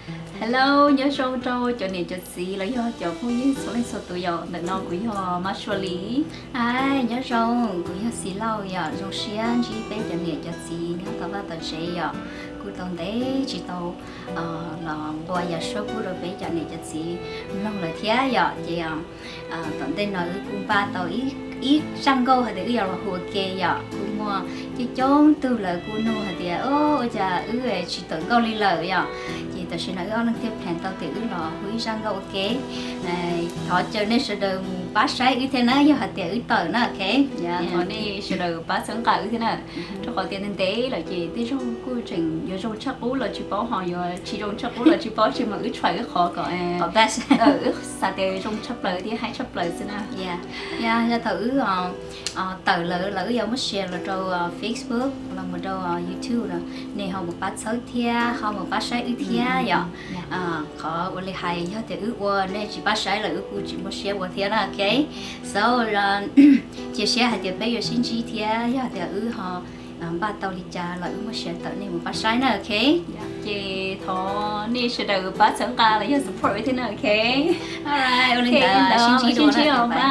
Hello, nyob zoo rau cov niam cov txiv los yog cov phooj ywg txhua leej txhua tus yom. Ntawm no kuv yog Mab Sua Lis. Nyob zoo, kuv yog Xis Lauj yom. Zoo siab ntsib peb cov niam cov txiv nyob tom vaj tom tsev yom. Kuj tau ntev tsis tau los nqua yam suab pub rau peb cov niam cov txiv mloog lawm thiab yom. Ces tom ntej no wb kuj npaj tau ib zaj nkauj hais tias wb yuav los hu ua ke yom. Kuj muaj coob coob tug lawv kuj nug hais tias, o, ua cas wb tsis tawm nkauj li lawm yom. Ces tam sim no wb ob leeg thiaj plan tau tias wb los hu ib zaj nkauj ua ke. Thov caw nej sawv daws mus pab saib wb thiab na yog hais tias wb tawm na, ok. Thov nej sawv daws pab txhawb nqa wb thiab na. Rau qhov tias ntev ntev lawm ces tej zaug kuj tseem yuav zoo tshaj qub los tsis paub ho yuav tsis zoo tshaj qub los tsis paub, tsis mas wb try wb qhov kom wb xav tias zoo tshaj plaws thiab haib tshaj plaws xwb na. Yog thaum wb tawm lawm los wb yuav muab share los rau Facebook los mus rau YouTube no, nej ho mus pab txhawb thiab ho mus pab saib wb thiab yom. Qhov ua li hais yog tias wb ua nej tsis pab saib los wb kuj tsis muaj siab ua thiab na, ok. So cia siab hais tias peb yuav sib ntsib thiab yog tias wb ho npaj tau li cas los wb muab share tawm nej mus pab saib na, ok. Ces thov nej sawv daws pab txhawb nqa los yog support wb thiab na, ok. Ua li ntawd, sib ntsib dua na.